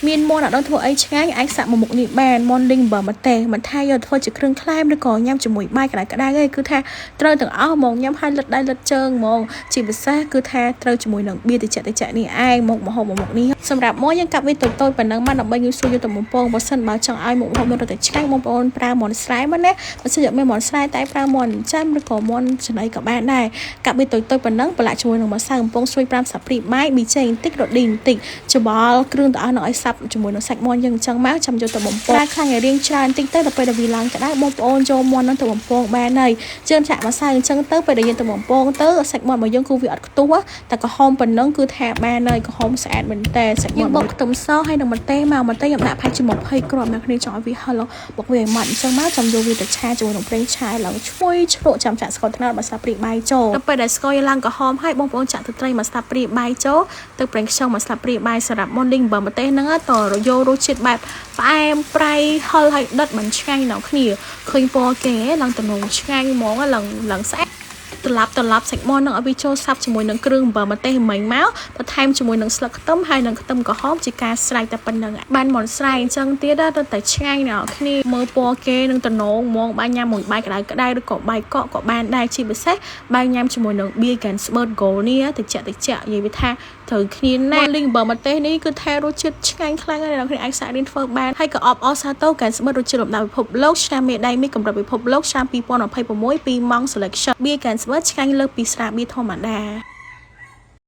មានមាន់អត់ដឹងធ្វើអីឆ្ងាញ់អាចសាក់មួយមុខនេះបានមាន់លីងអំបិលម្ទេសមិនថាយកធ្វើជាគ្រឿងក្លែមឬក៏ញ៉ាំជាមួយបាយក្តៅក្តៅទេគឺថាត្រូវទាំងអស់ហ្មងញ៉ាំហើយលិតដៃលិតជើងហ្មងជាពិសេសគឺថាត្រូវជាមួយនឹងបៀតិចតិចនេះឯងមុខម្ហូបមួយមុខនេះសម្រាប់មាន់យើងកាប់វាតូចៗប៉ុណ្ណឹងមកដើម្បីងាយស្រួលយកទៅបំពងបើសិនបើចង់ឲ្យមុខម្ហូបនោះរត់តែឆ្ងាញ់បងប្អូនប្រើមាន់ស្រែមកណាបើសិនជាមានមាន់ស្រែតែប្រើមាន់ចាំឬក៏មាន់ចំណីក៏បានដែរកាប់វាតូចៗប៉ុណ្ណឹងប្រឡាក់ជាមួយនឹងម្សៅកំពងស្រួយ5ស្លាបព្រាបាយប៊ីចេងបន្តិចរឌីបន្តិចច្បល់គ្រឿងទាំងអស់នោះឲ្យសាប់ជាមួយនឹងសាច់មាន់យើងអញ្ចឹងមកចាំយកទៅបំពងខ្លាញ់ឲ្យរៀងច្រើនបន្តិចទៅដល់ពេលដែលវាឡើងក្តៅបងប្អូនចូលមាន់នឹងទៅបំពងបានហើយជឿនចាក់ម្សៅអញ្ចឹងទៅពេលដែលយើងទៅបំពងទៅសាច់មាន់របស់យើងគឺវាអត់ខ្ទុះតែក្រហមប៉ុណ្ណឹងគឺថាបានហើយក្រហមស្អាតមែនតើសាច់មាន់បុកខ្ទឹមសហើយនឹងម្ទេសមកម្ទេសខ្ញុំដាក់ផាច់ជា20គ្រាប់អ្នកគ្នាចង់ឲ្យវាហឹលបុកវាឲ្យម៉ត់អញ្ចឹងមកចាំយកវាទៅឆាជាមួយនឹងប្រេងឆាឡើងឈ្ងុយជ្រក់ចាំចាក់ស្ករត្នោតមួយស្លាបព្រាបាយចូលដល់ពេលដែលស្ករយើងឡើងក្រហមហើយបងប្អូនចាក់ទឹកត្រីមួយស្លាបព្រាបាយចូលទឹកប្រេងខ្យងមួយស្លាបព្រាបាយសម្រាប់មាន់លីងអំបិលម្ទេសហ្នឹងតយករសជាតិបែបផ្អែមប្រៃហឹរហើយដិតមិនឆ្ងាញ់ដល់គ្នាឃើញពណ៌គេឡើងតំណងឆ្ងាញ់ហ្មងឡើងឡើងស្អាតត្រឡប់ត្រឡប់សាច់មាន់នឹងឲ្យវាចូលសាប់ជាមួយនឹងគ្រឿងអំបិលម្ទេសមិញមកបន្ថែមជាមួយនឹងស្លឹកខ្ទឹមហើយនឹងខ្ទឹមក្រហមជាការស្រេចតែប៉ុណ្្នឹងបានមាន់ស្រែអញ្ចឹងទៀតទៅតែឆ្ងាញ់ដល់គ្នាមើលពណ៌គេនឹងតំណងហ្មងបាយញ៉ាំមួយបាយក្តៅក្តៅឬក៏បាយកកក៏បានដែរជាពិសេសបាយញ៉ាំជាមួយនឹងបៀ Ganzberg Gold នេះតិចតិចនិយាយវាថាត្រូវគ្នាណាស់លីងអំបិលម្ទេសនេះគឺថារសជាតិឆ្ងាញ់ខ្លាំងណាស់អ្នកគ្នាអាចសាករៀនធ្វើបានហើយក៏អបអរសាទរ Ganzberg រសជាតិលំដាប់ពិភពលោកឆ្នាំមេដៃមីកម្រិតពិភពលោកឆ្នាំ2026ពីម៉ង់ Selection បៀ Ganzberg ឆ្ងាញ់លើសពីស្រាបៀធម្មតា។